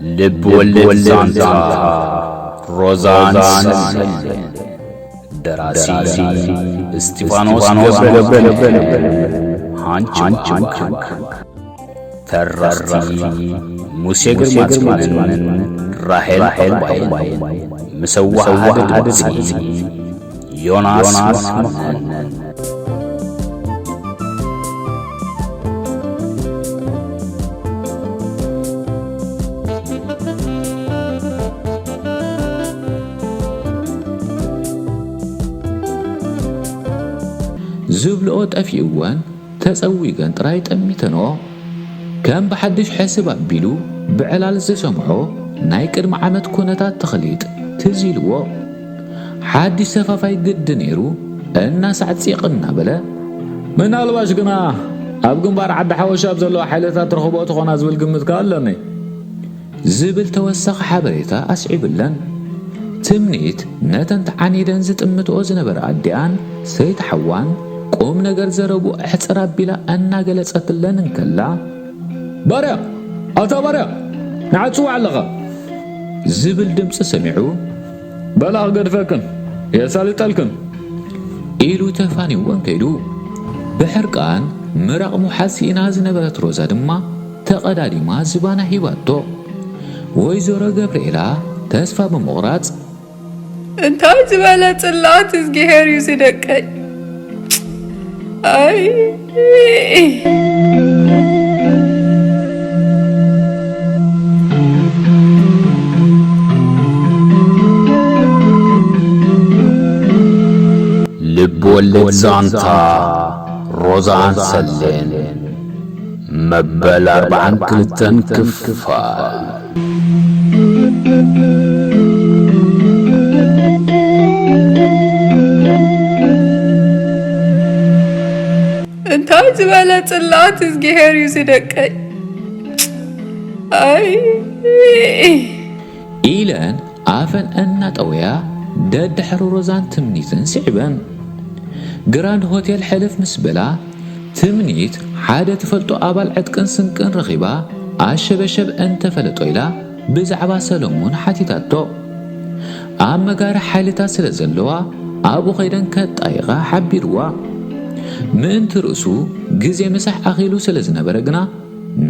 ልብ ወለድ ዛንታ ሮዛን ሰልመን። ደራሲ እስጢፋኖስ ገብረ፣ ሃንች። ተረኽቲ ሙሴ ግርማጽዮንን ራሄል ባይን። ምስ ኣወሃህዳ ድምጺ ዮናስ መኮንን። ዝብልኦ ጠፊእወን ተጸዊገን ጥራይ ጠሚተንኦ። ከም ብሓድሽ ሕስብ ኣቢሉ ብዕላል ዝሰምዖ ናይ ቅድሚ ዓመት ኩነታት ተኽሊጥ ትዝ ኢልዎ። ሓድሽ ሰፋፋይ ግዲ ነይሩ እናሳዕጺቕ እናበለ፣ ምናልባሽ ግና ኣብ ግንባር ዓዲ ሓወሻ ኣብ ዘለዋ ሓይልታት ትረኽቦ ትኾና ዝብል ግምት ከኣ ኣለኒ። ዝብል ተወሳኺ ሓበሬታ ኣስዒብለን። ትምኒት ነተን ተዓኒደን ዝጥምትኦ ዝነበረ ኣዲኣን ሰይቲ ሓዋን ቁም ነገር ዘረብኡ ኣሕጽር ኣቢላ እናገለጸትለን እንከላ፣ ባርያ! ኣታ ባርያ! ንዓ ትጽዋዕ ኣለኻ! ዝብል ድምጺ ሰሚዑ፣ በላ ክገድፈክን የሳልጠልክን! ኢሉ ተፋኒወን ከይዱ። ብሕርቃን ምራቕ ምውሓዝ ስኢና ዝነበረት ሮዛ ድማ ተቐዳዲማ ዝባና ሂባቶ። ወይዘሮ ገብርኤላ ተስፋ ብምቑራጽ፣ እንታይ ዝበለ ጽልኣት እዝግሄር እዩ ዝደቀይ! ኣይ! ልብ ወለድ ዛንታ ሮዛን ሰሌን መበል ኣርባዓን ክልተን ክፋል። እንታይ ዝበለ ጽላት እዝግሄር እዩ ዝደቀይ! ኣይ! ኢለን ኣፈን እናጠወያ ደድሕሪ ሮዛን ትምኒትን ስዒበን። ግራንድ ሆቴል ሕልፍ ምስ በላ፣ ትምኒት ሓደ ትፈልጦ ኣባል ዕጥቅን ስንቅን ረኺባ ኣሸበሸብ እንተፈለጦ ኢላ ብዛዕባ ሰለሙን ሓቲታቶ። ኣብ መጋርሕ ሓይልታት ስለ ዘለዋ ኣብኡ ከይደን ከጣይቓ ሓቢርዋ። ምእንቲ ርእሱ ግዜ ምሳሕ ኣኺሉ ስለ ዝነበረ ግና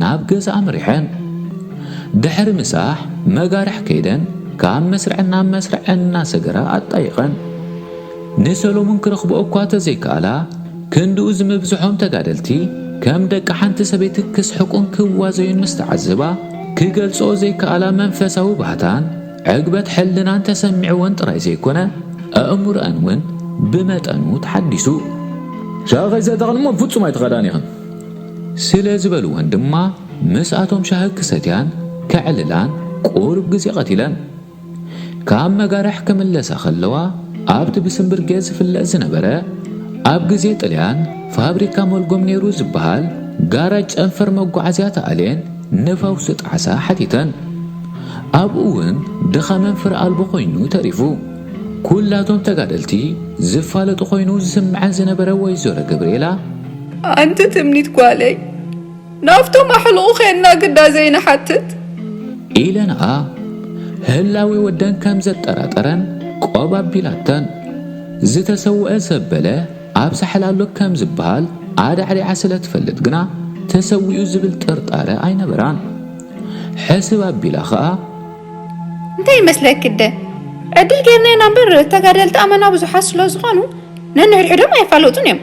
ናብ ገዛ ኣምሪሐን። ድሕሪ ምሳሕ መጋርሕ ከይደን ካብ መስርዕ ናብ መስርዕ እናሰገራ ኣጣይቐን። ንሰሎሙን ክረኽብኦ እኳ ተዘይከኣላ፣ ክንድኡ ዝምብዝሖም ተጋደልቲ ከም ደቂ ሓንቲ ሰበይቲ ክስሕቁን ክዋዘዩን ምስ ተዓዘባ፣ ክገልጽኦ ዘይከኣላ መንፈሳዊ ባህታን ዕግበት ሕልናን ተሰሚዕወን ጥራይ ዘይኮነ፣ ኣእምሮኣን እውን ብመጠኑ ተሓዲሱ። ሻሂ ከይሰተኽን እሞ ፍጹም ኣይትኸዳን ኢኽን። ስለ ዝበልወን ድማ ምስኣቶም ሻሂ ክሰትያን ከዕልላን ቁሩብ ግዜ ቀቲለን። ካብ መጋርሕ ክምለሳ ከለዋ፣ ኣብቲ ብስምብርጌ ዝፍለጥ ዝነበረ፣ ኣብ ግዜ ጥልያን ፋብሪካ ሞልጎም ነይሩ ዝበሃል ጋራጅ ጨንፈር መጓዓዝያ ተኣልየን ንፈውሲ ጣዕሳ ሓቲተን። ኣብኡ እውን ድኻመን ፍረ ኣልቦ ኮይኑ ተሪፉ። ኩላቶም ተጋደልቲ ዝፋለጡ ኮይኑ ዝስምዐን ዝነበረ ወይዘሮ ገብርኤላ፣ ኣንቲ ትምኒት ጓለይ፣ ናብቶም ኣሕሉቑ ኼድና ግዳ ዘይንሓትት? ኢለንኣ፣ ህላዌ ወደን ከም ዘጠራጠረን ቆብ ኣቢላተን። ዝተሰውአ ሰብ በለ ኣብ ሳሕል ኣሎ ከም ዝበሃል ኣዳዕዲዓ ስለ ትፈልጥ ግና፣ ተሰዊኡ ዝብል ጥርጣረ ኣይነበራን። ሕስብ ኣቢላ ኸኣ፣ እንታይ ይመስለኪ እደ? ዕድል ጌርና ኢና እምበር፣ ተጋደልቲ ኣመና ብዙሓት ስለ ዝኾኑ፣ ነንሕድሕዶም ኣይፋለጡን እዮም።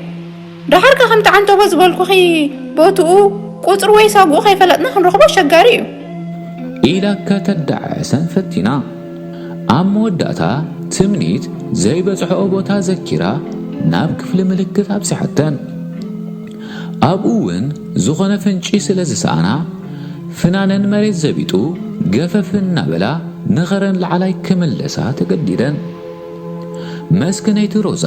ደሓር ከ ከምቲ ዓንተቦ ዝበልኩኺ፣ ቦትኡ፣ ቁጽሩ ወይ ሳጉኡ ከይፈለጥና ክንረኽቦ ኣሸጋሪ እዩ። ኢላ ከተደዓዕሰን ፈቲና። ኣብ መወዳእታ ትምኒት ዘይበጽሕኦ ቦታ ዘኪራ ናብ ክፍሊ ምልክት ኣብጺሓተን። ኣብኡ እውን ዝኾነ ፍንጪ ስለ ዝሰኣና፣ ፍናነን መሬት ዘቢጡ ገፈፍ እናበላ ንኸረን ላዕላይ ክምለሳ ተገዲደን። መስክነይቲ ሮዛ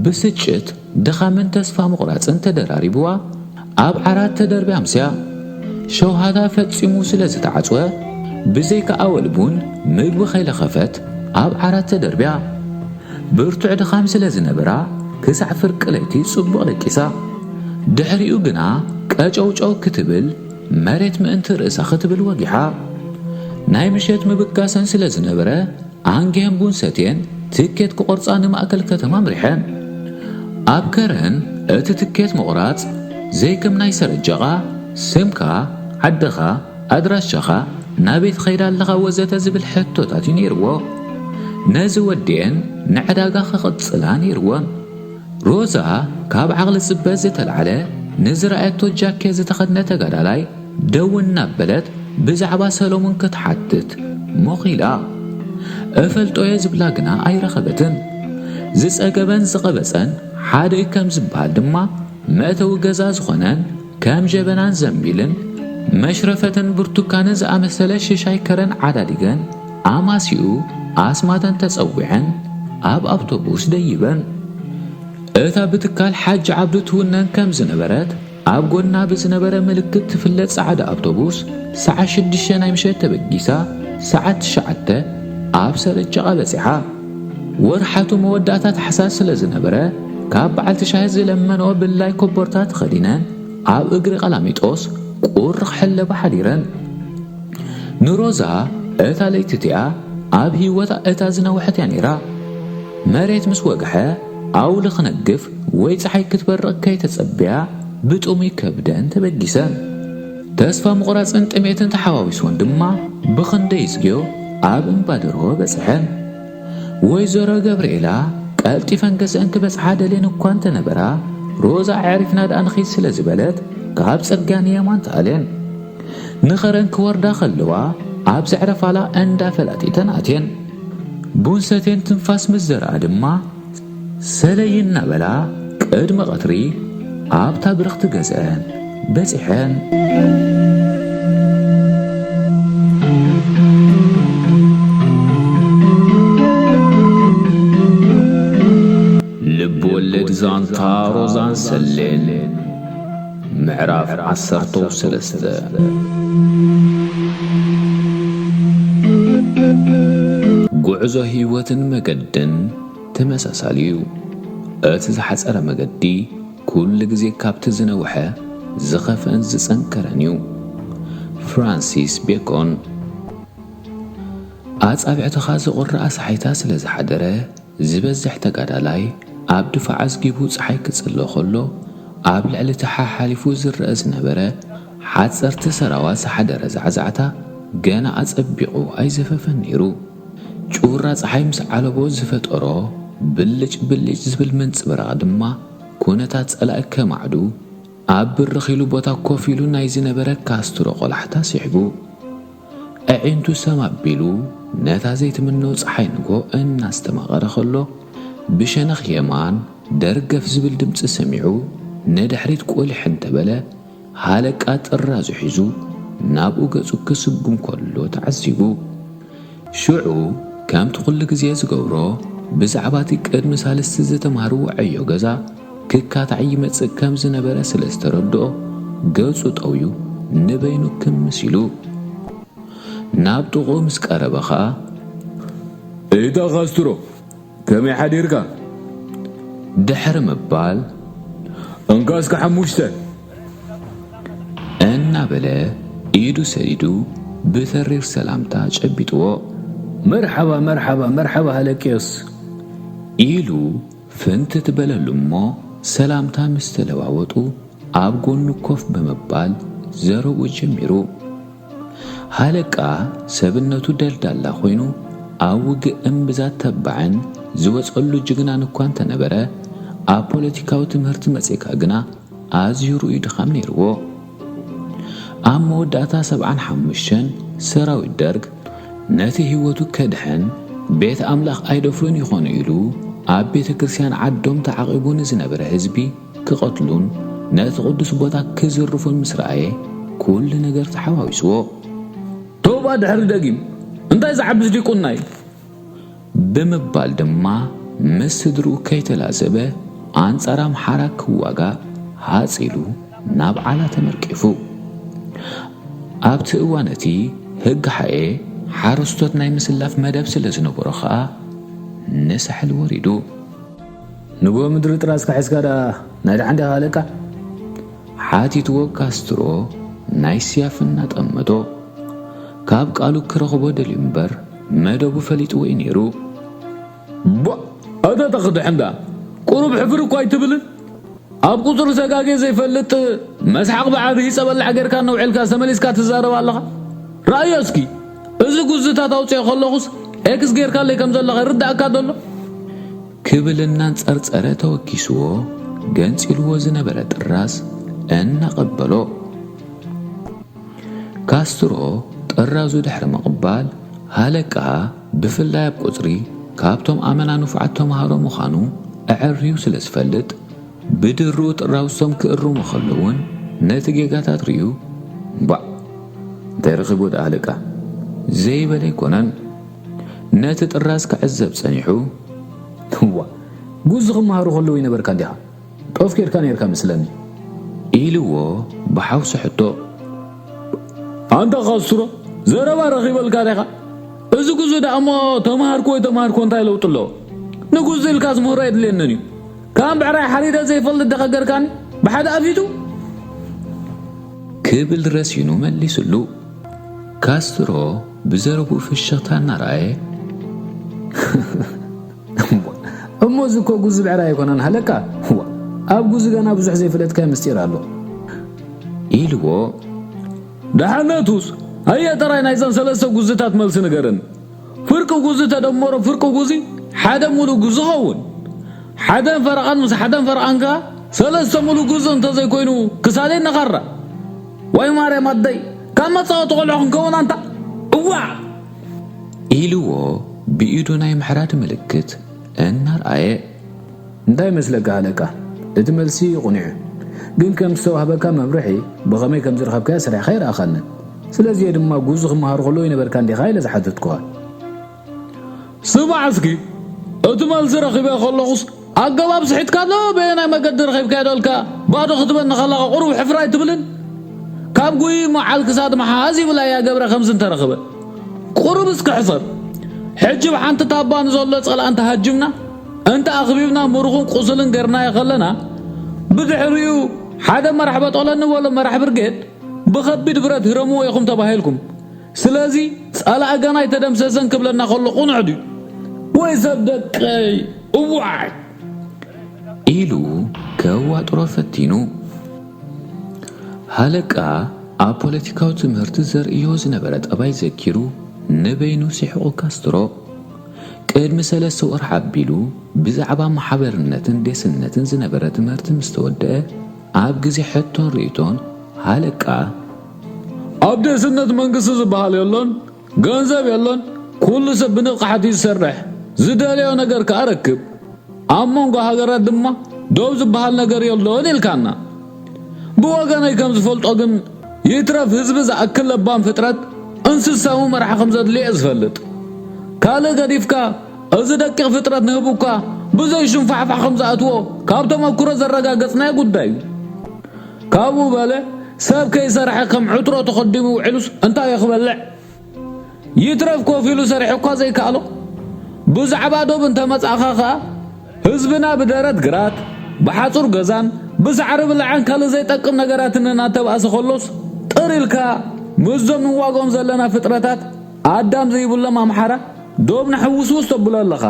ብስጭት፣ ድኻምን ተስፋ ምቑራጽን ተደራሪብዋ፣ ኣብ ዓራት ተደርብያ ኣምስያ። ሸውሃታ ፈጺሙ ስለ ዝተዓጽወ፣ ብዘይካ ኣወል ቡን ምግቢ ከይለኸፈት ኣብ ዓራት ተደርብያ። ብርቱዕ ድኻም ስለ ዝነበራ፣ ክሳዕ ፍርቂ ለይቲ ጽቡቕ ደቂሳ። ድሕሪኡ ግና ቀጨውጨው ክትብል፣ መሬት ምእንቲ ርእሳ ክትብል ወጊሓ። ናይ ምሸት ምብጋሰን ስለ ዝነበረ፣ ኣንጊሀን ቡን ሰትየን ትኬት ክቖርጻ ንማእከል ከተማ ኣምሪሐን። ኣብ ከረን እቲ ትኬት ምቑራጽ ዘይከም ናይ ሰረጀቓ፣ ስምካ፣ ዓድኻ፣ ኣድራሻኻ፣ ናበይ ትኸይድ ኣለኻ ወዘተ ዝብል ሕቶታት እዩ ነይርዎ። ነዚ ወዲኤን ንዕዳጋ ክቕጽላ ነይርወን። ሮዛ ካብ ዓቕሊ ጽበት ዝተላዕለ ንዝረኣየቶ ጃኬት ዝተኸድነ ተጋዳላይ ደው እናበለት ብዛዕባ ሰሎሙን ክትሓትት ሞኺላ። እፈልጦ'የ ዝብላ ግና ኣይረኸበትን። ዝጸገበን ዝቐበጸን ሓደ እዩ ከም ዝበሃል ድማ መእተዊ ገዛ ዝኾነን ከም ጀበናን ዘንቢልን መሽረፈትን ብርቱካንን ዝኣመሰለ ሽሻይ ከረን ዓዳዲገን ኣማሲኡ ኣስማተን ተጸዊዐን ኣብ ኣውቶቡስ ደይበን። እታ ብትካል ሓጂ ዓብዱ ትውነን ከም ዝነበረት ኣብ ጎና ብዝነበረ ምልክት ትፍለጥ ጻዕዳ ኣውቶቡስ ሰዓት ሽዱሽተ ናይ ምሸት ተበጊሳ ሰዓት ትሽዓተ ኣብ ሰረጨቓ በጺሓ። ወርሓቱ መወዳእታ ታሕሳስ ስለ ዝነበረ ካብ በዓልቲ ሻሂ ዝለመንኦ ብላይ ኮቦርታ ተኸዲነን ኣብ እግሪ ቀላሚጦስ ቁሪ ክሕለባ ሓዲረን። ንሮዛ እታ ለይቲ እቲኣ ኣብ ህይወታ እታ ዝነውሐት እያ ነይራ። መሬት ምስ ወግሐ ኣውሊ ክነግፍ ወይ ጸሓይ ክትበርቕ ከይተጸበያ ብጥሙይ ከብደን ተበጊሰን። ተስፋ ምቑራጽን ጥሜትን ተሓዋዊስወን ድማ ብኽንደይ ዝግዮ ኣብ እምባ ደርሆ በጽሐን። ወይዘሮ ገብርኤላ ቀልጢፈን ገዝአን ክበጽሓ ደልየን እኳ እንተነበራ፣ ሮዛ ኣዕሪፍና ደኣ ንኺድ ስለ ዝበለት ካብ ጽርግያ ንየማን ተኣልየን። ንኸረን ክወርዳ ከለዋ ኣብ ዘዕረፋላ እንዳ ፈላጢተን ኣትየን። ቡን ሰትየን ትንፋስ ምስ ዘርኣ ድማ ሰለይ እናበላ ቅድሚ ቀትሪ ኣብታ ብርኽቲ ገዝአን በጺሐን። ልብ ወለድ ዛንታ ሮዛን ሰሌን ምዕራፍ ዓሰርተው ሰለስተ። ጉዕዞ ህይወትን መገድን ተመሳሳሊ እዩ። እቲ ዝሓጸረ መገዲ ኩሉ ግዜ ካብቲ ዝነውሐ ዝኸፍአን ዝጸንከረን እዩ። ፍራንሲስ ቤኮን። ኣጻብዕትኻ ዝቑርኣ ሰሓይታ ስለ ዝሓደረ፣ ዝበዝሕ ተጋዳላይ ኣብ ድፋዕ ኣዝጊቡ ጸሓይ ክጽሎ ከሎ፣ ኣብ ልዕሊ እቲ ሓሓሊፉ ዝረአ ዝነበረ ሓጸርቲ ሰራዋት ዝሓደረ ዛዕዛዕታ ገና ኣጸቢቑ ኣይዘፈፈን ነይሩ። ጩራ ጸሓይ ምስ ዓለቦ ዝፈጠሮ ብልጭ ብልጭ ዝብል ምንጽብራቕ ድማ፣ ኩነታት ጸላኢ ከማዕዱ ኣብ ብርኽ ኢሉ ቦታ ኮፍ ኢሉ ናይ ዝነበረ ካስትሮ ቆላሕታ ስሒቡ፣ ኣዒንቱ ሰም ኣቢሉ ነታ ዘይትምነው ጸሓይ ንግሆ እናስተማቐረ ከሎ፣ ብሸነኽ የማን ደርገፍ ዝብል ድምጺ ሰሚዑ ንድሕሪት ቁልሕ እንተበለ፣ ሃለቃ ጥራዙ ሒዙ ናብኡ ገጹ ክስጉም ከሎ ተዓዚቡ። ሽዑ ከምቲ ኩሉ ግዜ ዝገብሮ፣ ብዛዕባ እቲ ቅድሚ ሳልስቲ ዝተማህርዎ ዕዮ ገዛ ክካታዕ ይመጽእ ከም ዝነበረ ስለ ዝተረድኦ፣ ገጹ ጠውዩ ንበይኑ ክምስ ኢሉ። ናብ ጥቕኡ ምስ ቀረበ ኸኣ፣ "እታ ካስትሮ፣ ከመይ ሓዲርካ?" ድሕሪ ምባል፣ "እንካ እስከ ሓሙሽተ" እናበለ ኢዱ ሰዲዱ ብተሪር ሰላምታ ጨቢጥዎ። "መርሓባ፣ መርሓባ፣ መርሓባ ሃለቅዮስ" ኢሉ ፍንትት በለሉ እሞ፣ ሰላምታ ምስ ተለዋወጡ ኣብ ጎኑ ኮፍ ብምባል ዘረብኡ ጀሚሩ። ሃለቃ ሰብነቱ ደልዳላ ኮይኑ፣ ኣብ ውግእ እምብዛ ተባዕን ዝወጸሉ ጅግናን እኳ እንተነበረ፣ ኣብ ፖለቲካዊ ትምህርቲ መጺእካ ግና ኣዝዩ ርኡይ ድኻም ነይርዎ። ኣብ መወዳእታ ሰብዓን ሓሙሽተን ሰራዊት ደርግ ነቲ ህይወቱ ከድሕን ቤት ኣምላኽ ኣይደፍሩን ይኾኑ ኢሉ ኣብ ቤተ ክርስቲያን ዓዶም ተዓቒቡ ንዝነበረ ህዝቢ ክቐትሉን ነቲ ቅዱስ ቦታ ክዝርፉን ምስ ረኣየ፣ ኩሉ ነገር ተሓዋዊስዎ። "ቶባ ድሕሪ ደጊም፣ እንታይ ዝዓብስ ዲቁና እዩ?" ብምባል ድማ ምስ ስድርኡ ከይተላዘበ ኣንጻር ኣምሓራ ክዋጋእ ሃጽ ኢሉ ናብ ዓላ ተመርቂፉ። ኣብቲ እዋን እቲ ህግሓኤ ሓረስቶት ናይ ምስላፍ መደብ ስለ ዝነበሮ ኸኣ ንሳሕል ወሪዱ። "ንግሆ ምድሪ ጥራዝካ ሒዝካ ደኣ ናይ ደሓን ዲኻ ኣለቃ?" ሓቲትዎ ካስትሮ ናይ ስያፍ እናጠመቶ። ካብ ቃሉ ክረኽቦ ደልዩ እምበር መደቡ ፈሊጥዎ እዩ ነይሩ። ቧ! ኣታ ተኽድሕ እንዳ ቁሩብ ሕፍር እኳ ኣይትብልን? ኣብ ቁጽሪ ሰጋጌ ዘይፈልጥ መስሓቕ ብዓብዪ ጸበላዕ ጌርካ ነውዒልካ ተመሊስካ ትዛረብ ኣለኻ። ረኣዮ እስኪ፣ እዚ ጉዝታት ኣውጽኦ ከለኹስ ኤክስ ጌርካለይ ከም ዘለኻ ይርድኣካ ደሎ? ክብል እናንጸርጸረ ተወኪስዎ ገንጺልዎ ዝነበረ ጥራዝ እናቐበሎ። ካስትሮ ጥራዙ ድሕሪ ምቕባል፣ ሃለቃ ብፍላይ ኣብ ቁጽሪ ካብቶም ኣመና ንፉዓት ተምሃሮ ምዃኑ ኣዐርዩ ስለ ዝፈልጥ፣ ብድርኡ ጥራውሶም ክእርሞ ከለዉን ነቲ ጌጋታት ርእዩ፣ "ባዕ! እንታይ ረኺቡ ደኣ ሃለቃ?" ዘይበለ ኣይኮነን። ነቲ ጥራዝ ክዕዘብ ጸኒሑ፣ "እዋ! ጉዚ ክመሃሩ ከለዉ ይነበርካ እንዲኻ?" ጦፍ ኬድካ ኔርካ መስለኒ። ኢልዎ ብሓውሲ ሕቶ። ኣንታ ካስትሮ፣ ዘረባ ረኺበልካ ዲኻ? እዚ ጉዙ ደኣ እሞ ተማሃርኩ ወይ ተማሃርኩ እንታይ ለውጢ ኣለዎ? ንጉዙ ኢልካስ ምህሮ የድልየንን እዩ። ከም ብዕራይ ሓሪደ ዘይፈልጥ ዲኻ ገርካኒ? ብሓደ ኣፊቱ? ክብል ረሲኑ መሊስሉ። ካስትሮ ብዘረብኡ ፍሽኽታ እናረኣየ። እሞ እዚ እኮ ጉዚ ብዕራይ ኣይኮነን ሃለቃ። ዋ፣ ኣብ ጉዚ ገና ብዙሕ ዘይፈለጥካዮ ምስጢር ኣሎ። ኢልዎ። ደሓነቱስ፣ ኣየ ጥራይ ናይዘን ሰለስተ ጉዝታት መልሲ ንገረኒ። ፍርቂ ጉዚ ተደመሮ ፍርቂ ጉዚ ሓደ ሙሉእ ጉዚ ኸውን። ሓደን ፈረቓን ምስ ሓደን ፈረቓን ከኣ ሰለስተ ሙሉእ ጉዚ እንተዘይኮይኑ ክሳደይ ነኻራ። ወይ ማርያም ኣደይ፣ ካብ መጻወቲ ቆልዑ ክንከውን ኣንታ። እዋዕ! ኢልዎ ብኢዱ ናይ ምሕራድ ምልክት እናርኣየ። እንታይ ይመስለካ ሃለቃ? እቲ መልሲ ቅኑዕ እዩ። ግን ከም ዝተዋህበካ መምርሒ ብኸመይ ከም ዝረኸብካዮ ሰሪሕካ ኣይረኣኻንን። ስለዚ እየ ድማ ጉዙ ክመሃር ከሎ ይነበርካ እንዲኻ ኢለ ዝሓተትኩኻ። ስማዕ እስኪ፣ እቲ መልሲ ረኺበ ከለኹስ ኣገባብ ስሒትካ ኣሎ፣ በየናይ መገዲ ረኺብካዮ ደልካ ባዶ ክትበኒ ከለኻ ቁሩብ ሕፍር ኣይትብልን? ካብ ጉይ መዓል ክሳድ መሓዝ ይብላ እያ ገብረ ከምዚ እንተረኽበ። ቁሩብ እስኪ ሕሰብ። ሕጂ ብሓንቲ ታባ ንዘሎ ጸላእ እንተሃጅምና፣ እንተ ኣኽቢብና ምሩኹን ቁስልን ገርናዮ ከለና፣ ብድሕሪኡ ሓደ መራሕ በጦለኒ በሎ መራሕ ብርጌድ ብኸቢድ ብረት ህረምዎ ኢኹም ተባሂልኩም። ስለዚ ጸላኢ ገና ኣይተደምሰሰን ክብለና ከሎ ቅኑዕ ድዩ? ወይ ሰብ ደቀይ፣ እዋይ! ኢሉ ከዋጥሮ ፈቲኑ። ሃለቃ ኣብ ፖለቲካዊ ትምህርቲ ዘርእዮ ዝነበረ ጠባይ ዘኪሩ ንበይኑ ሲሕቑ ካስትሮ። ቅድሚ ሰለስተ ወርሒ ኣቢሉ ብዛዕባ ማሕበርነትን ዴስነትን ዝነበረ ትምህርቲ ምስ ተወደአ፣ ኣብ ግዜ ሕቶን ርእይቶን ሃለቃ። ኣብ ዴስነት መንግስቲ ዝበሃል የሎን፣ ገንዘብ የሎን፣ ኩሉ ሰብ ብንቕሓት እዩ ዝሰርሕ፣ ዝደለዮ ነገር ከኣ ረክብ። ኣብ መንጎ ሃገራት ድማ ዶብ ዝበሃል ነገር የሎን ኢልካና። ብወገነይ ከም ዝፈልጦ ግን ይትረፍ ህዝቢ ዝኣክል ለባም ፍጥረት እንስሳዊ መርሓ ከም ዘድልዮ እየ ዝፈልጥ። ካልእ ገዲፍካ እዚ ደቂቕ ፍጥረት ንህቡ እኳ ብዘይ ሽንፋሕፋሕ ከም ዝኣትዎ ካብ ተመክሮ ዘረጋገጽናዮ ጉዳይ እዩ። ካብኡ በለ ሰብ ከይሰርሐ ከም ዕትሮ ተኸዲሙ ውዒሉስ እንታይ እዩ ክበልዕ? ይትረፍ ኮፍ ኢሉ ሰሪሑ እኳ ዘይከኣሎ። ብዛዕባ ዶብ እንተመጻእኻ ኸኣ፣ ህዝብና ብደረት ግራት፣ ብሓጹር ገዛን ብሳዕሪ ብላዕን ካልእ ዘይጠቅም ነገራትን እናተባእሰ ከሎስ፣ ጥር ኢልካ ምስዞም ንዋግኦም ዘለና ፍጥረታት ኣዳም ዘይብሎም ኣምሓራ ዶብና ሕውስውስ ተብሎ ኣለኻ።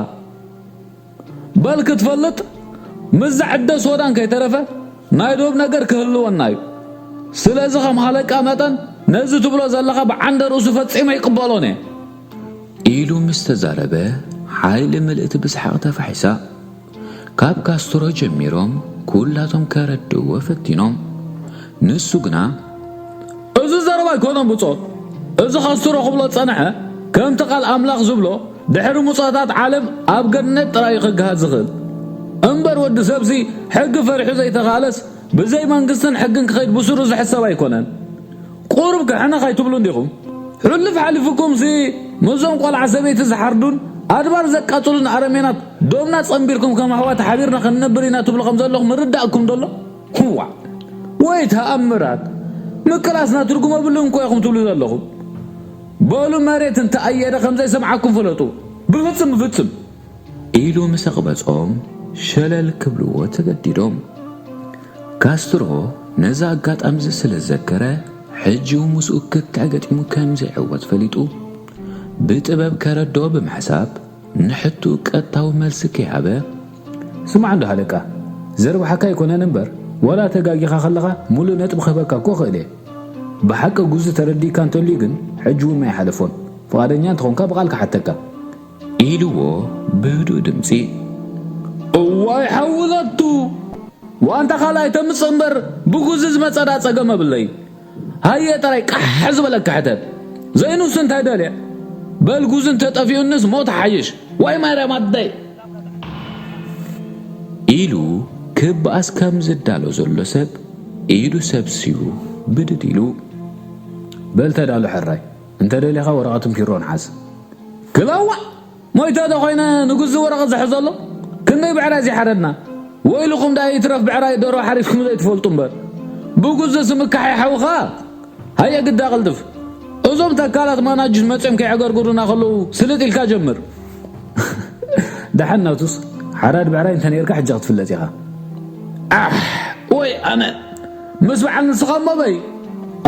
በል ክትፈልጥ፣ ምስዛ ዕደ ሶዳን ከይተረፈ ናይ ዶብ ነገር ክህልወና እዩ። ስለዚ ከም ሃለቃ መጠን ነዚ ትብሎ ዘለኻ ብዓንደ ርእሱ ፈጺመ ኣይቅበሎን እየ። ኢሉ ምስ ተዛረበ፣ ሓይሊ ምልእቲ ብሰሓቕ ተፋሒሳ። ካብ ካስትሮ ጀሚሮም ኩላቶም ከረድእዎ ፈቲኖም። ንሱ ግና፣ እዚ ዘረባ ኣይኮነን ብጾት። እዚ ካስትሮ ክብሎ ዝጸንሐ፣ ከምቲ ቃል ኣምላኽ ዝብሎ፣ ድሕሪ ምጽኦታት ዓለም ኣብ ገነት ጥራይ እዩ ክገሃድ ዝኽእል። እምበር ወዲ ሰብሲ ሕጊ ፈሪሑ ዘይተኻለስ፣ ብዘይ መንግስትን ሕግን ክኸይድ ብስሩ ዝሕሰብ ኣይኮነን። ቁሩብ ከሕነኽ ኣይትብሉን ዲኹም? ሕሉፍ ሓሊፉኩምሲ ምስዞም ቆልዓ ሰበይቲ ዝሓርዱን ኣድባር ዘቃጽሉን ኣረሜናት ዶብና ጸንቢርኩም ከም ኣሕዋት ሓቢርና ክንነብር ኢና ትብሉ ከም ዘለኹም ምርዳእኩም ደሎ? ዋዕ! ወይ ተኣምራት! ምቅላስና ትርጉም የብሉን እኮ ኢኹም ትብሉ ዘለኹም። በሉ መሬት እንተኣየደ ከም ዘይሰምዓኩም ፍለጡ። ብፍጽም፣ ብፍጽም! ኢሉ ምስ ኣቕበጾም ሸለል ክብልዎ ተገዲዶም። ካስትሮ ነዚ ኣጋጣሚ እዚ ስለ ዝዘከረ ሕጂ ምስኡ ክትዕ ገጢሙ ከም ዘይዕወት ፈሊጡ፣ ብጥበብ ከረድኦ ብምሕሳብ፣ ንሕቱ ቀጥታዊ መልሲ ከይሃበ፣ ስማዕ እንዶ ሃለቃ፣ ዘርብሓካ ኣይኮነን እምበር፣ ዋላ ተጋጊኻ ከለኻ ሙሉእ ነጥቢ ክህበካ እኮ እኽእል እየ። ብሓቂ ጉዚ ተረዲእካ እንተልዩ ግን፣ ሕጂ እውን ኣይሓለፎን። ፍቓደኛ እንተኾንካ ብቓል ክሓተካ። ኢልዎ ብህዱእ ድምጺ። እዋይ ሓውለቱ! ዋንታ ካልኣይ ተምጽእ እምበር ብጉዚ ዝመጸ ዳ ጸገም የብለይ። ሃየ ጥራይ ቃሕ ዝበለካ ሕተት። ዘይኑስ እንታይ ደልየ? በል ጉዚ እንተጠፊኡንስ ሞት ሓይሽ። ዋይ ማርያም ኣደይ! ኢሉ ክበኣስ ከም ዝዳሎ ዘሎ ሰብ ኢዱ ሰብሲቡ ብድድ ኢሉ። በል ተዳሎ ሕራይ፣ እንተ ደሊኻ ወረቐትን ፒሮን ሓዝ። ክላዋ! ሞይተ ዶ ኮይነ ንጉዚ ወረቐት ዝሕዘሎ? ክንደይ ብዕራይ ዘይሓረድና? ወይልኹም ደኣ ይትረፍ ብዕራይ ደሮ ሓሪድኩም ዘይትፈልጡ እምበር። ብጉዚ ስምካሕ ይሓውኻ? ሃየ ግዳ ቅልጥፍ። እዞም ተካላት ማናጅስ መጺኦም ከይዕገርግሩና ከለዉ ስልጥ ኢልካ ጀምር። ደሓን ናቱስ፣ ሓራድ ብዕራይ እንተ ነይርካ ሕጂ ክትፍለጥ ኢኻ። ኣሕ፣ ወይ ኣነ። ምስ በዓል ንስኻ እሞ በይ።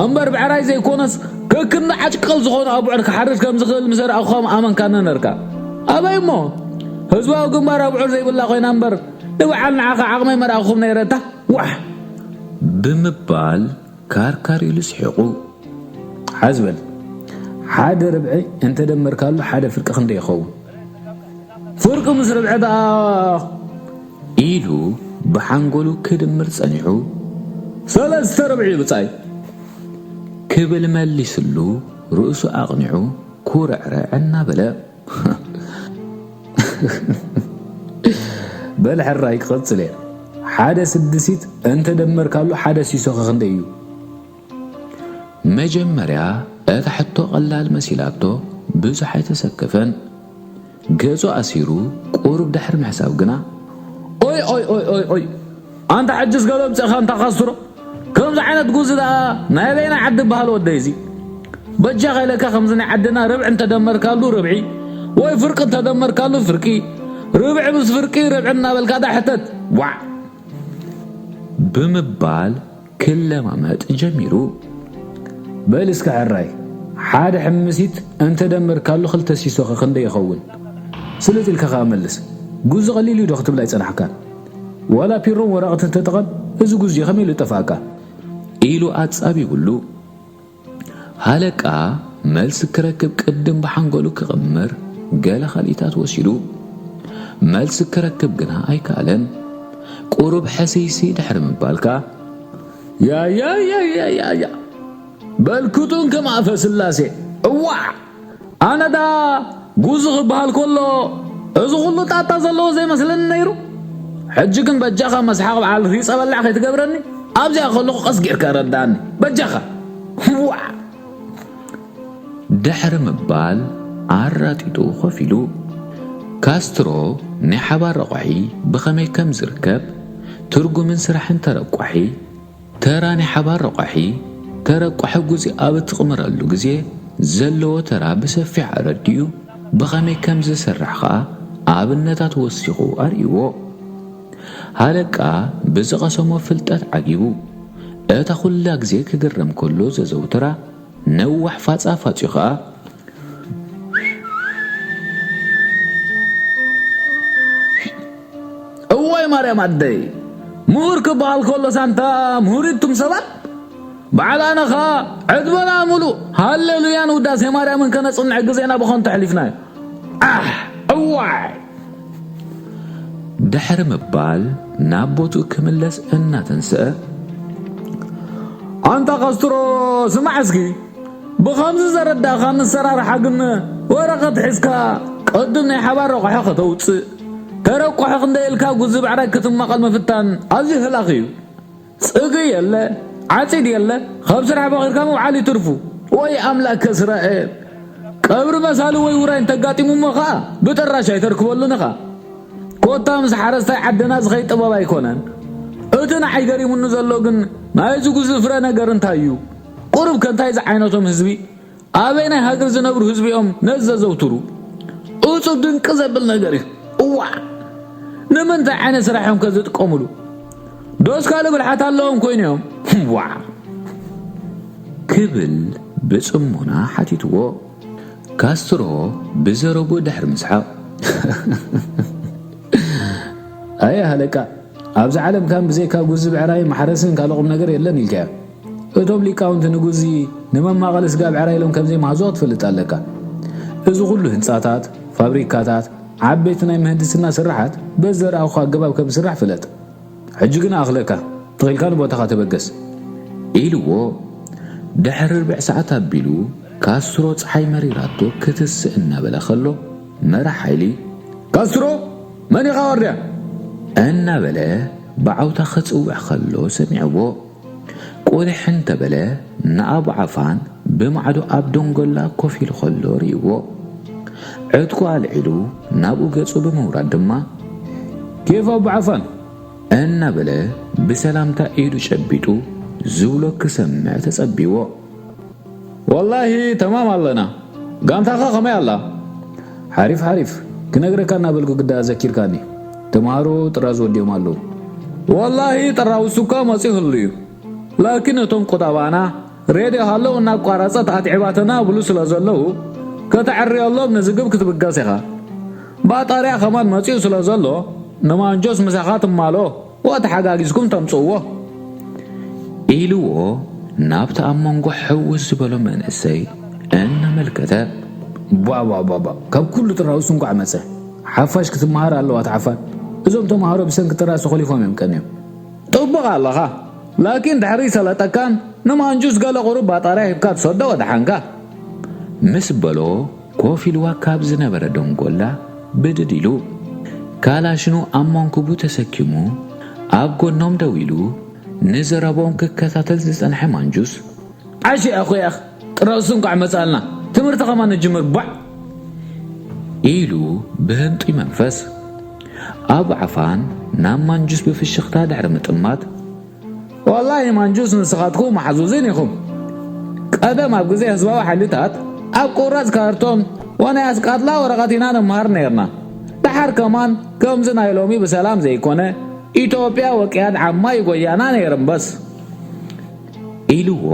እምበር ብዕራይ ዘይኮነስ፣ ከክንዲ ዓጭቀል ዝኾኑ ኣብዑር ክሓርድ ከም ዝኽእል ምስ ኣርኣኹኻ ምኣመንካኒ ነርካ። ኣበይ እሞ? ህዝባዊ ግንባር ኣብዑር ዘይብላ ኮይና እምበር፣ ንበዓል ንዓኻ ዓቕመይ መርኣኹኹም ነይረ እታ። ዋሕ! ብምባል ካርካር ኢሉ ስሒቑ። ሓዝ በል። ሓደ ርብዒ እንተደመርካሉ ሓደ ፍርቂ ክንደይ ይኸውን? ፍርቂ ምስ ርብዒ ደኣ ኢሉ ብሓንጎሉ ክድምር ጸኒሑ። ሰለስተ ርብዒ ብጻይ። ክብል መሊስሉ ርእሱ ኣቕኒዑ ኩርዕርዕ እናበለ። በል ሕራይ ክቕጽል እየ። ሓደ ስድሲት እንተደመርካሉ ሓደ ሲሶኸ ክንደይ እዩ? መጀመርያ እታ ሕቶ ቀላል መሲላቶ ብዙሕ ኣይተሰከፈን። ገጹ ኣሲሩ ቁሩብ ድሕሪ ምሕሳብ ግና። ኦይ ኦይ ኦይ ኦይ ኦይ! ኣንታ ሕጅስ ገለ ኣምጺእኻ ኣንታ ካስትሮ? ከምዚ ዓይነት ጉዚ ደኣ ናይ ኣበየናይ ዓዲ ይበሃል ወደይ እዚ? በጃኻ ኢለካ ከምዚ ናይ ዓድና ርብዒ እንተደመርካሉ ርብዒ ወይ ፍርቂ እንተደመርካሉ ፍርቂ፣ ርብዒ ምስ ፍርቂ ርብዒ እናበልካ ደኣ ሕተት። ዋዕ! ብምባል ክለማመጥ ጀሚሩ። በል እስከ ሕራይ፣ ሓደ ሕምሲት እንተደመርካሉ ክልተ ሲሶኸ ክንደይ ይኸውን? ስልጥ ኢልካ ከኣ መልስ። ጉዚ ቀሊል እዩ ዶ ክትብል ኣይጸናሕካን? ዋላ ፒሮን ወረቐትን ተጠቐም፣ እዚ ጉዚ ከመይ ኢሉ ይጠፍኣካ? ኢሉ ኣጻቢቡሉ። ሃለቃ መልሲ ክረክብ ቅድም ብሓንጎሉ ክቕምር ገለ ካልኢታት ወሲዱ። መልሲ ክረክብ ግና ኣይከኣለን። ቁሩብ ሕስይስይ ድሕሪ ምባል ከኣ፣ ያያያያያያ! በል ክጡን ከም ኣፈ ስላሴ! እዋዕ! ኣነ ደኣ ጉዙ ክበሃል ከሎ፣ እዚ ኹሉ ጣጣ ዘለዎ ዘይመስለኒ ነይሩ። ሕጂ ግን በጃኻ መስሓቕ በዓል ሪጸ በላዕ ከይትገብረኒ፣ ኣብዚኣ ከለኹ ቀስ ጌርካ ረዳእኒ። በጃኻ! ዋዕ! ድሕሪ ምባል ኣራጢጡ ኮፍ ኢሉ፣ ካስትሮ ናይ ሓባር ረቋሒ ብኸመይ ከም ዝርከብ፣ ትርጉምን ስራሕን ተረቋሒ፣ ተራ ናይ ሓባር ረቋሒ፣ ተረቋሒ ጉዚ ኣብ እትቕምረሉ ግዜ ዘለዎ ተራ ብሰፊሕ ኣረዲኡ፣ ብኸመይ ከም ዝሰርሕ ኸኣ ኣብነታት ወሲኹ ኣርእይዎ። ሃለቃ ብዝቐሰሞ ፍልጠት ዓጊቡ፣ እታ ኩላ ግዜ ክግረም ከሎ ዘዘውትራ ነዋሕ ፋጻ ፋጺኡ ኸኣ፣ እዋይ ማርያም ኣደይ፣ ምሁር ክበሃል ከሎስ ኣንታ ምሁር እቱም ሰባት፣ በዓል ኣነ ኸኣ ዕድመና ምሉእ ሃሌሉያን ውዳሴ ማርያምን ከነጽንዕ ግዜና ብኸንቱ ኣሕሊፍናዮ። ኣሕ፣ እዋይ! ድሕሪ ምባል ናብ ቦትኡ ክምለስ እናተንስአ፣ ኣንታ ካስትሮ፣ ስማዕ እስኪ፣ ብኸምዚ ዘረዳእኻኒ ኣሰራርሓ ግን ወረቐት ሒዝካ ቅድም ናይ ሓባር ረቑሖ ከተውጽእ፣ ተረቋሒ ክንደይ ኢልካ ጉዚ ብዕራይ ክትማቐል ምፍታን ኣዝዩ ህላኽ እዩ። ጽግኢ የለ፣ ዓጺድ የለ፣ ካብ ስራሕ ቦኺርካ ምውዓል እዩ ትርፉ። ወይ ኣምላክ እስራኤል! ቀብሪ መሳሊ ወይ ውራይ እንተጋጢሙ እሞ ኸኣ ብጥራሽ ኣይተርክበሉን ኢኻ። ኮታ ምስ ሓረስታይ ዓድና ዝኸይድ ጥበብ ኣይኮነን። እቲ ንዓይ ገሪሙኒ ዘሎ ግን ናይዚ ጉዚ ፍረ ነገር እንታይ እዩ? ቁሩብ ከ እንታይ ዝዓይነቶም ህዝቢ? ኣበየናይ ሃገር ዝነብሩ ህዝቢ እዮም ነዚ ዘዘውትሩ? እጹብ ድንቂ ዘብል ነገር እዩ። እዋዕ! ንምንታይ ዓይነት ስራሕ እዮም ከ ዝጥቀሙሉ? ዶስ ካልእ ብልሓት ኣለዎም ኮይኑ እዮም? ዋዕ! ክብል ብጽሞና ሓቲትዎ። ካስትሮ ብዘረቡ ድሕሪ ምስሓቕ፣ ኣየ ሃለቃ፣ ኣብዚ ዓለም ከም ብዘይካ ጉዚ ብዕራይ ማሕረስን ካልእ ቁም ነገር የለን ኢልካዮ። እቶም ሊቃውንቲ ንጉዚ ንመማቐሊ ስጋ ብዕራይ ኢሎም ከም ዘይመሃዝዎ ክትፈልጥ ኣለካ። እዚ ኩሉ ህንጻታት፣ ፋብሪካታት፣ ዓበይቲ ናይ ምህንድስና ስራሓት በዘርኣኹ ኣገባብ ከም ዝስራሕ ፍለጥ። ሕጂ ግን ኣኽለካ፣ ትኺልካ ንቦታኻ ተበገስ። ኢልዎ ድሕሪ ርብዕ ሰዓት ኣቢሉ ካስትሮ ጸሓይ መሪራቶ ክትስእ እናበለ ከሎ መራሕ ሓይሊ፣ ካስትሮ፣ መን ኢኻ ዋርድያ? እናበለ ብዓውታ ክጽውዕ ከሎ ሰሚዕዎ። ቁሊሕ እንተበለ ንኣቡ ዓፋን ብማዕዶ ኣብ ደንጎላ ኮፍ ኢሉ ከሎ ርእይዎ። ዕጥቁ ኣልዒሉ ናብኡ ገጹ ብምውራድ ድማ፣ ኬፍ ኣቡ ዓፋን? እናበለ ብሰላምታ ኢዱ ጨቢጡ ዝብሎ ክሰምዕ ተጸቢዎ። ወላሂ ተማም ኣለና። ጋንታኻ ከመይ ኣላ? ሓሪፍ ሓሪፍ። ክነግረካ እናበልኩ ግዳ ኣዘኪርካኒ። ተምሃሮ ጥራዝ ወዲኦም ኣለዉ። ወላሂ ጥራውሱ እኳ መጺኡ ህሉ እዩ። ላኪን እቶም ቁጠባና ሬድዮ ሃለው እናቋረጸት ኣትዒባተና ብሉ ስለ ዘለዉ ከተዕርየሎም ንዝግብ ክትብገስ ኢኻ። ባጣርያ ከማን መጺኡ ስለ ዘሎ ንማንጆስ ምሳኻ ትማሎ ወተሓጋጊዝኩም ተምጽእዎ። ኢልዎ ናብቲ ኣብ መንጎ ሕውስ ዝበሎ መንእሰይ እናመልከተ። ቧቧቧቧ፣ ካብ ኩሉ ጥራውስ እንኳዕ መጸ። ሓፋሽ ክትመሃር ኣለዋ ትዓፋን። እዞም ተምሃሮ ብሰንኪ ጥራስ ተኾሊፎም እዮም ቀንዮም። ጥቡቕ ኣለኻ፣ ላኪን ድሕሪ ሰለጠካን ንማንጁስ ገለ ቁሩብ ባጣርያ ሂብካ ትሰዶ ወደሓንካ። ምስ በሎ ኮፍ ኢልዋ ካብ ዝነበረ ደንጎላ ብድድ ኢሉ፣ ካላሽኑ ኣብ መንኩቡ ተሰኪሙ ኣብ ጎኖም ደው ኢሉ ንዘረቦም ክከታተል ዝጸንሐ ማንጁስ፣ ዓሽ ኣኹያኽ፣ ጥራውስ እንኳዕ መጻልና፣ ትምህርቲ ከማን ንጅምር ቧዕ! ኢሉ ብህንጡይ መንፈስ። ኣብ ዓፋን ናብ ማንጁስ ብፍሽኽታ ድሕሪ ምጥማት፣ ወላሂ ማንጁስ ንስኻትኩም መሓዙዝን ኢኹም። ቀደም ኣብ ግዜ ህዝባዊ ሓይልታት ኣብ ቁራጽ ካርቶን ወናይ ኣስቃጥላ ወረቐት ኢና ንምሃር ነይርና። ደሓር ከማን ከምዚ ናይ ሎሚ ብሰላም ዘይኮነ ኢትዮጵያ ወቅያን ዓማ ይጎያና ነይረን በስ። ኢልዎ።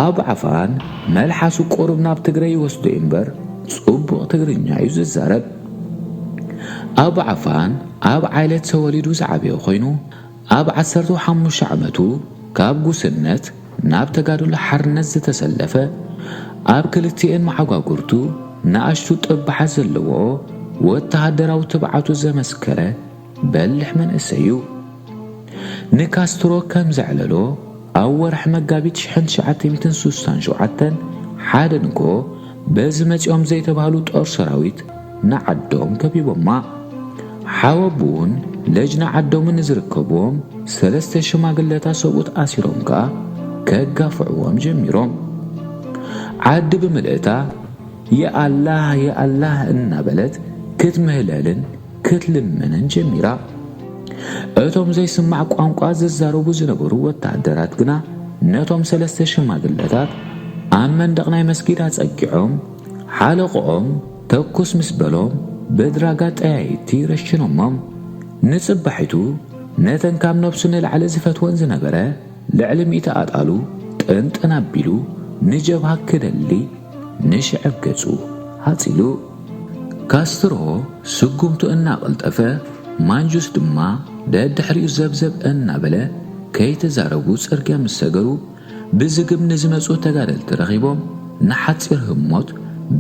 ኣብ ዓፋን መልሓሱ ቁሩብ ናብ ትግረ ይወስዶ እዩ እምበር ጽቡቕ ትግርኛ እዩ ዝዛረብ። ኣብ ዓፋን ኣብ ዓይለት ተወሊዱ ዝዓበየ ኮይኑ ኣብ ዓሰርተ ሓሙሽተ ዓመቱ ካብ ጉስነት ናብ ተጋድሎ ሓርነት ዝተሰለፈ ኣብ ክልቲኤን መዓጓጉርቱ ንኣሽቱ ጥብሓት ዘለዎ ወተሃደራዊ ትብዓቱ ዘመስከረ በልሕ መንእሰይ እዩ። ንካስትሮ ከም ዘዕለሎ ኣብ ወርሒ መጋቢት ሽሕን ትሽዓተ ሚእትን ስሳን ሸውዓተን ሓደ ንግሆ በዚ መጺኦም ዘይተባህሉ ጦር ሰራዊት ንዓዶም ከቢቦማ። ሓወቡን ለጅና ዓዶምን ንዝርከብዎም ሰለስተ ሽማግለታት ሰብኡት ኣሲሮም ከኣ ከጋፍዕዎም ጀሚሮም። ዓዲ ብምልእታ የኣላህ የኣላህ እናበለት ክትምህለልን ክትልምንን ጀሚራ። እቶም ዘይስማዕ ቋንቋ ዝዛረቡ ዝነበሩ ወተሃደራት ግና ነቶም ሰለስተ ሽማግለታት ኣብ መንደቕ ናይ መስጊድ ኣጸጊዖም ሓለቕኦም ተኩስ ምስ በሎም ብድራጋ ጠያይቲ ረሽኖሞም። ንጽባሒቱ ነተን ካብ ነብሱ ንላዕሊ ዝፈትወን ዝነበረ ልዕሊ ሚእቲ ኣጣሉ ጥንጥን ኣቢሉ ንጀብሃ ክደሊ ንሽዕብ ገጹ ሃጺሉ። ካስትሮ ስጉምቱ እናቐልጠፈ ማንጁስ ድማ ደድሕሪኡ ዘብዘብ እናበለ ከይተዛረቡ ጽርግያ ምስ ሰገሩ ብዝግብ ንዝመጹ ተጋደልቲ ረኺቦም ንሓጺር ህሞት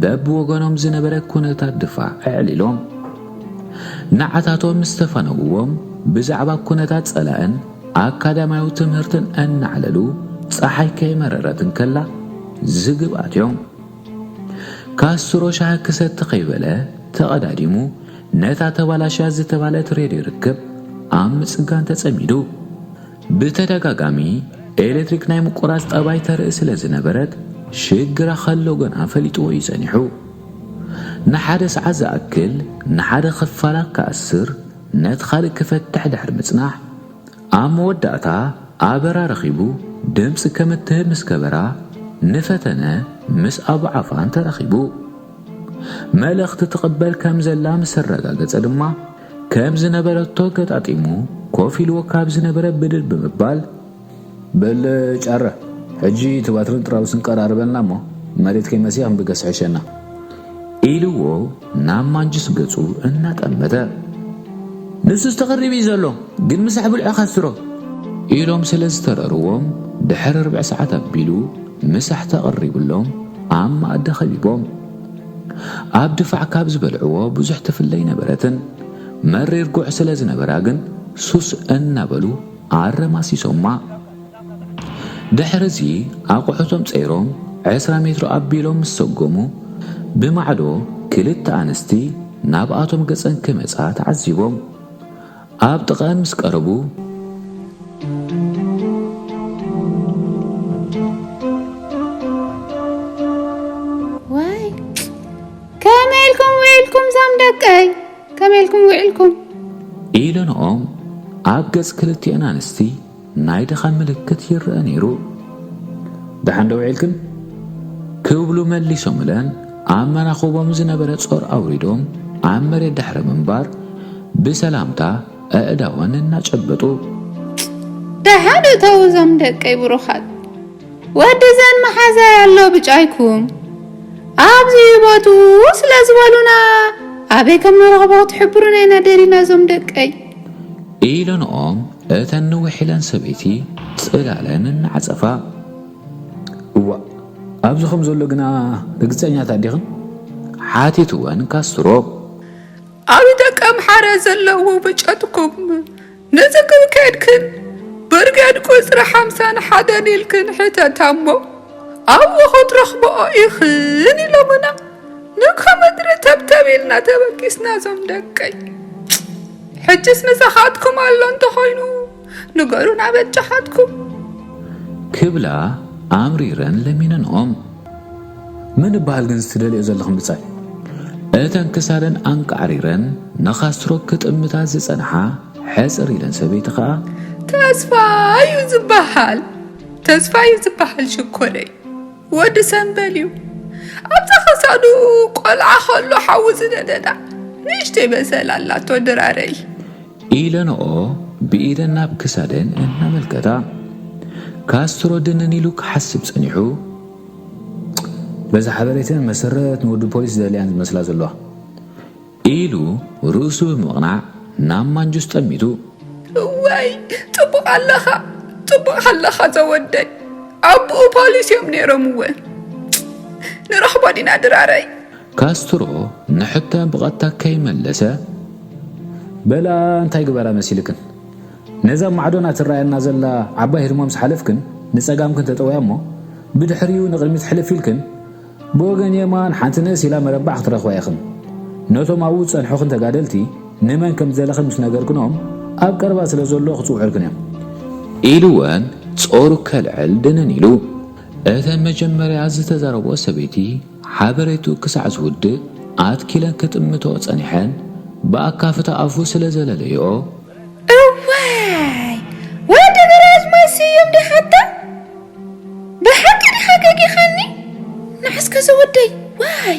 በብወገኖም ዝነበረ ኩነታት ድፋዕ ኣዕሊሎም። ንዓታቶም ምስ ተፋነውዎም ብዛዕባ ኩነታት ጸላእን ኣካዳሚያዊ ትምህርትን እናዕለሉ ጸሓይ ከይመረረት እንከላ ዝግብ ኣትዮም። ካስትሮ ሻሂ ክሰቲ ከይበለ ተቐዳዲሙ ነታ ተባላሽያ ዝተባለት ሬድዮ ርክብ ኣብ ምጽጋን ተጸሚዱ። ብተደጋጋሚ ኤሌክትሪክ ናይ ምቁራጽ ጠባይ ተርኢ ስለ ዝነበረት ሽግራ ከሎ ግና ፈሊጥዎ እዩ ጸኒሑ። ንሓደ ሰዓት ዝኣክል ንሓደ ክፋላ ክኣስር ነቲ ካልእ ክፈትሕ ድሕሪ ምጽናሕ ኣብ መወዳእታ ኣበራ ረኺቡ ድምጺ ከም እትህብ ምስ ገበራ ንፈተነ ምስ ኣቡ ዓፋን ተራኺቡ። መልእኽቲ ትቕበል ከም ዘላ ምስ ኣረጋገጸ ድማ ከም ዝነበረቶ ገጣጢሙ ኮፍ ኢልዎ ካብ ዝነበረ ብድድ ብምባል በል ጫረ ሕጂ እቲ ባትርን ጥራብስን ቀራርበልና እሞ መሬት ከይመሲያ ክንብገስ ሕሸና። ኢልዎ ናብ ማንጁስ ገጹ እናጠመተ። ንሱስ ተቐሪቡ እዩ ዘሎ፣ ግን ምሳሕ ብልዑ ካስትሮ። ኢሎም ስለ ዝተረርዎም ድሕሪ ርብዕ ሰዓት ኣቢሉ ምሳሕ ተቐሪቡሎም ኣብ መኣዲ ከቢቦም። ኣብ ድፋዕ ካብ ዝበልዕዎ ብዙሕ ትፍለ ኣይነበረትን። መሪር ጉዕ ስለ ዝነበራ ግን ሱስ እናበሉ ኣረማሲሶማ። ድሕርዚ ኣቑሑቶም ጸይሮም ዕስራ ሜትሮ ኣቢሎም ምስ ሰጎሙ ብማዕዶ ክልተ ኣንስቲ ናብኣቶም ገጸን ክመጻ ተዓዚቦም። ኣብ ጥቓን ምስ ቀረቡ ዋይ ከመይ ኢልኩም ውዒልኩም ዞም ደቀይ? ከመይ ኢልኩም ውዒልኩም? ኢለንኦም ኣብ ገጽ ክልቲኤን ኣንስቲ ናይ ድኻም ምልክት ይረአ ነይሩ። ደሓን ዶ ውዒልክን? ክብሉ መሊሶምለን ኣብ መናኹቦም ዝነበረ ጾር ኣውሪዶም ኣብ መሬት ድሕሪ ምንባር ብሰላምታ ኣእዳወን እናጨበጡ። ደሓን እተው እዞም ደቀይ ብሩኻት። ወዲ ዘን መሓዛይ ኣሎ ብጫይኩም። ኣብዚ ቦቱ ስለ ዝበሉና ኣበይ ከም ንረኽቦ ክትሕብሩና ኢና ደሊና እዞም ደቀይ። ኢለንኦም እተን ንውሕ ኢለን ሰበይቲ ጽላለን እናዓጸፋ። እዋእ ኣብዚ ከም ዘሎ ግና ርግጸኛታት ዲኽን? ሓቲትወን ካስትሮ። ኣብ ደቀምሓረ ዘለዉ ብጨትኩም ንዝግብ ከድክን ብርጌድ ቁጽሪ ሓምሳን ሓደን ኢልክን ሕተታ እሞ ኣብኡ ክትረኽብኦ ኢኽን ኢሎምና። ንኮ ምድሪ ተብተብ ኢልና ተበጊስና ዞም ደቀይ። ሕጅስ ምሳኻትኩም ኣሎ እንተኾይኑ ንገሩና በጃኻትኩም። ክብላ ኣምሪረን ለሚነንኦም። መን እበሃል ግን ዝትደልዮ ዘለኽን ብጻይ? እተን ክሳደን ኣንቃዕሪረን ንኻስትሮ ክጥምታ ዝጸንሓ ሕጽር ኢለን ሰበይቲ ኸኣ። ተስፋ እዩ ዝበሃል። ተስፋ እዩ ዝበሃል ሽኮረይ። ወዲ ሰንበል እዩ። ኣብዛ ክሳዱ ቆልዓ ከሎ ሓዊ ዝነደዳ ንእሽተይ በሰል ኣላቶ ድራረይ። ኢለንኦ ብኢደን ናብ ክሳደን እናመልከታ። ካስትሮ ድንን ኢሉ ክሓስብ ጸኒሑ። በዛ ሓበሬተን መሰረት ንወዲ ፖሊስ ደልያን ዝመስላ ዘለዋ። ኢሉ ርእሱ ብምቕናዕ ናብ ማንጁስ ጠሚቱ። እዋይ ጽቡቕ ኣለኻ ጽቡቕ ኣለኻ ዘወደይ። ኣቦኡ ፖሊስ እዮም ነይሮም እወ። ንረኽቦ ዲና ድራረይ። ካስትሮ ንሕቶን ብቐጥታ ከይመለሰ። በላ እንታይ ግበራ መሲልክን? ነዛ ማዕዶና ትረኣየና ዘላ ዓባይ ህድሞ ምስ ሓለፍክን ንጸጋምክን ተጠውያ እሞ ብድሕሪኡ ንቕድሚት ሕልፍ ኢልክን ብወገን የማን ሓንቲ ንእስ ኢላ መረባዕ ክትረኽባ ኢኽን። ነቶም ኣብኡ ዝጸንሑኽን ተጋደልቲ ንመን ከም ዝደለኽን ምስ ነገርክንኦም ኣብ ቀረባ ስለ ዘሎ ክጽውዑልክን እዮም። ኢሉወን ጾሩ ከልዕል ድንን ኢሉ። እተን መጀመርያ ዝተዛረብኦ ሰበይቲ ሓበሬትኡ ክሳዕ ዝውድእ ኣትኪለን ክጥምትኦ ጸኒሐን ብኣካፍታ ኣፉ ስለ ዘለለይኦ። እዋይ ወዲ ግራዝማች ስዩም ዲኻ ኣታ? ብሓቂ ዲኻ ገጊኻኒ? ንዓስከ ዘወደይ ዋይ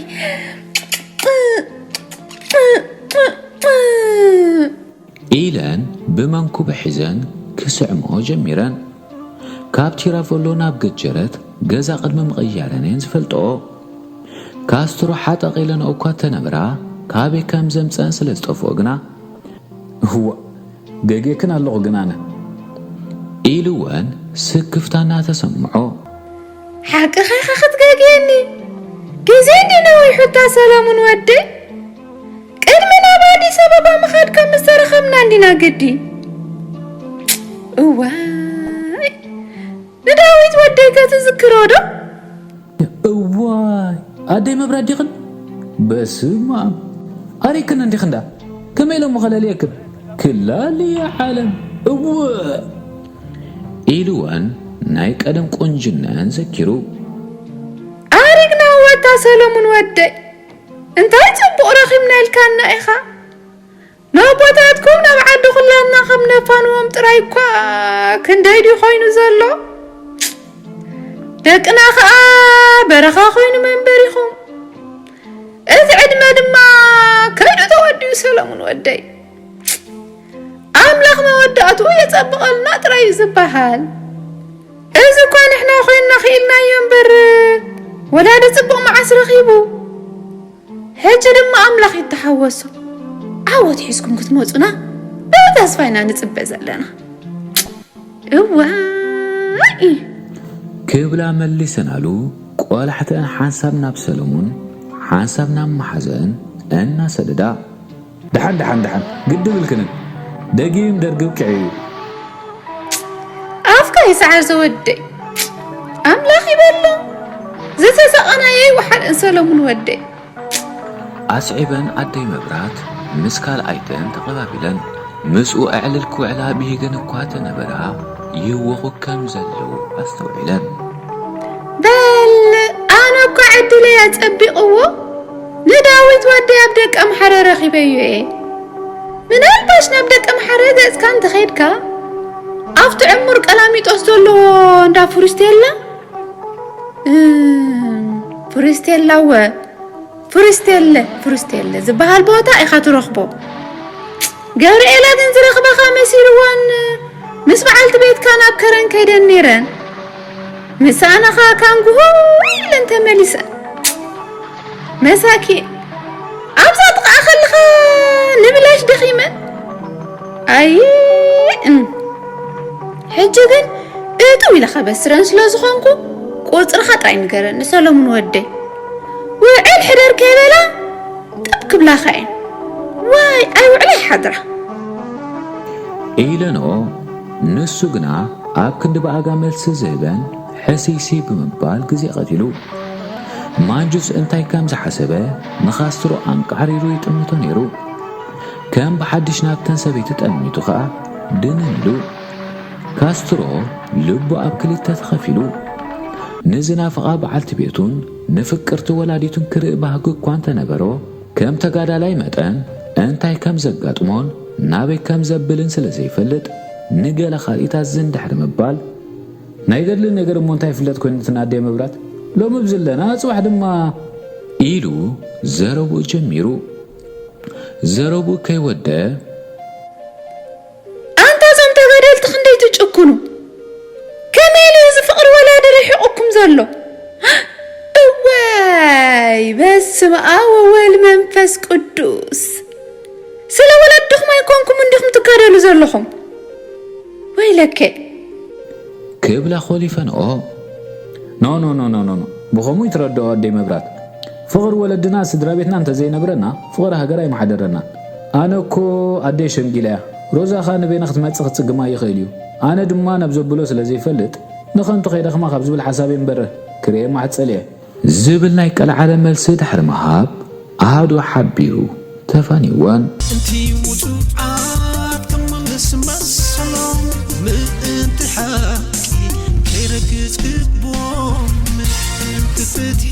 ኢለን ብመንኩቡ ሒዘን ክስዕምኦ ጀሚረን። ካብ ቲራቮሎ ናብ ገጀረት ገዛ ቅድሚ ምቕያረን እየን ዝፈልጥኦ። ካስትሮ ሓጠቕ ኢለንኦ እኳ ተነብራ ካበይ ከም ዘምጸአን ስለ ዝጠፍኦ ግና። እዋእ ገጌክን ኣለኹ ግን ኣነ። ኢሉወን ስክፍታ እናተሰምዖ። ሓቅኻ ኢኻ ክትገግየኒ። ግዜ እንዲ ነዊሑታ ሰለሙን ወደይ። ቅድሚ ናብ ኣዲስ ኣበባ ምኻድ ከም ዝተረኸብና እንዲና ግዲ። እዋይ ንዳዊት ወደይ ከ ትዝክሮ ዶ? እዋይ ኣደይ መብራት ዲኽን? በስመ ኣብ ኣሪክን እንዲኽን ዳ ከመይ ኢሎም ከለልየክን? ክላልየ ዓለም እወ ኢሉወን ናይ ቀደም ቁንጅነአን ዘኪሩ። ኣሪግና ወታ ሰለሙን ወደይ እንታይ ጽቡቕ ረኺብና ኢልካና ኢኻ። ንኣቦታትኩም ናብ ዓዲ ኩላትና ከም ነፋንዎም ጥራይ እኳ ክንደይ ድዩ ኮይኑ ዘሎ። ደቅና ኸኣ በረኻ ኮይኑ መንበሪኹም። እዚ ዕድመ ድማ ከይዱ ተወዲኡ ሰለሙን ወደይ። ኣምላኽ መወዳእትኡ የጸብቐልና ጥራይ እዩ ዝበሃል። እዚ እኳ ንሕና ኮይንና ክኢልናዮ እምበር፣ ወላዲ ጽቡቕ መዓስ ረኺቡ? ሕጂ ድማ ኣምላኽ ይተሓወሶ። ዓወት ሒዝኩም ክትመጹና ብተስፋ ኢና ንጽበ ዘለና። እዋይ! ክብላ መሊሰናሉ። ቆላሕተን ሓንሳብ ናብ ሰለሙን፣ ሓንሳብ ናብ መሓዘን እናሰደዳ፣ ደሓን ደሓን ደሓን ግዲ ብልክንን፣ ደጊም ደርግብ ቅዒ እዩ። ኣፍካ ይስዓር ዘወደይ፣ ኣምላኽ ይበሎ። ዝተሳቐናዮ ይወሓደን ሰለሙን ወደይ። ኣስዒበን ኣደይ መብራት ምስ ካልኣይተን ተቐባቢለን ምስኡ ኣዕልል ክውዕላ ብሂገን እኳ ተነበራ ይህወኹ ከም ዘለዉ ኣስተውዒለን። በል ኣነ እኳ ዕድለይ ኣጸቢቕዎ ንዳዊት ወደይ ኣብ ደቀ ምሓረ ረኺበዮ እየ። ምናልባሽ ናብ ደቀ ምሓረ ገጽካ እንተኸይድካ ኣብቲ ዕሙር ቀላሚጦስ ዘለዎ እንዳ ፍሩስቴላ እም፣ ፍሩስቴላ እወ ፍሩስቴለ ፍሩስቴለ ዝበሃል ቦታ ኢኻ ትረኽቦ። ገብርኤላ ግን ዝረኽባኻ መሲልዋን ምስ በዓልቲ ቤትካ ናብ ከረን ከይደን ነይረን ምሳኣናኻ ካንጉሆ ኢለን ተመሊሰን። መሳኪን ኣብዛ ጥቓ ከለኻ ንብላሽ ደኺመን። ኣይ እም። ሕጂ ግን እጥው ኢለ ከበስረን ስለ ዝኾንኩ ቁፅርኻ ጥራይ ንገረኒ ሰለሙን ወደይ። ውዕል ሕደር ከይበላ ጥብ ክብላኻ እየን። ዋይ ኣይውዕላ ይሓድራ። ኢለንኦ። ንሱ ግና ኣብ ክንዲ ብኣጋ መልሲ ዝህበን ሕስይስይ ብምባል ግዜ ቀቲሉ። ማንጁስ እንታይ ከም ዝሓሰበ ንኻስትሮ ኣንቃዕሪሩ ይጥምቶ ነይሩ። ከም ብሓድሽ ናብተን ሰበይቲ ጠሚቱ ኸኣ ድንን ኢሉ። ካስትሮ ልቡ ኣብ ክልተ ተኸፊሉ። ንዝናፍቓ በዓልቲ ቤቱን ንፍቅርቲ ወላዲቱን ክርኢ ባህጊ እኳ እንተነበሮ፣ ከም ተጋዳላይ መጠን እንታይ ከም ዘጋጥሞን ናበይ ከም ዘብልን ስለ ዘይፈልጥ፣ ንገለ ካልኢታት ዝን ድሕሪ ምባል፣ ናይ ገድልን ነገር እሞ እንታይ ይፍለጥ ኮይኑ እቲ ኣደይ መብራት? ሎሚ ብዝለና፣ ጽባሕ ድማ ኢሉ ዘረብኡ ጀሚሩ። ዘረብኡ ከይወደአ፣ ኣንታ እዞም ተጋደልቲ ክንደይ ትጭክኑ! ከመይ ኢሉ እዚ ፍቕሪ ወላዲ ርሒቑኩም ዘሎ? እዋይ በስመ ኣብ ወወልድ መንፈስ ቅዱስ! ስለ ወለድኹም ኣይኮንኩም እንዲኹም ትጋደሉ ዘለኹም። ወይለከ! ክብላ ኾሊፈንኦ። ኖ ኖ ኖ ኖ ኖ ኖ ብኸምኡ ይትረድኦ ኣደይ መብራት። ፍቕሪ ወለድና ስድራ ቤትና እንተዘይነብረና ፍቕሪ ሃገር ኣይምሓደረናን። ኣነ እኮ ኣደይ ሸምጊላ እያ። ሮዛ ኸኣ ንበይና ክትመጽእ ክትጽግማ ይኽእል እዩ። ኣነ ድማ ናብ ዘብሎ ስለ ዘይፈልጥ ንኸንቱ ከይደኽማ ካብ ዝብል ሓሳብ እየ እምበር ክርእየማ ሕጸል እየ። ዝብል ናይ ቀልዓለ መልሲ ድሕሪ ምሃብ ኣሃዱ ሓቢሩ ተፋንይወን። እንቲ ውጹዓት ክምልስ መሰሎም ምእንቲ ሓቂ ከይረግጽ ልቦም ምእንቲ ፍትሒ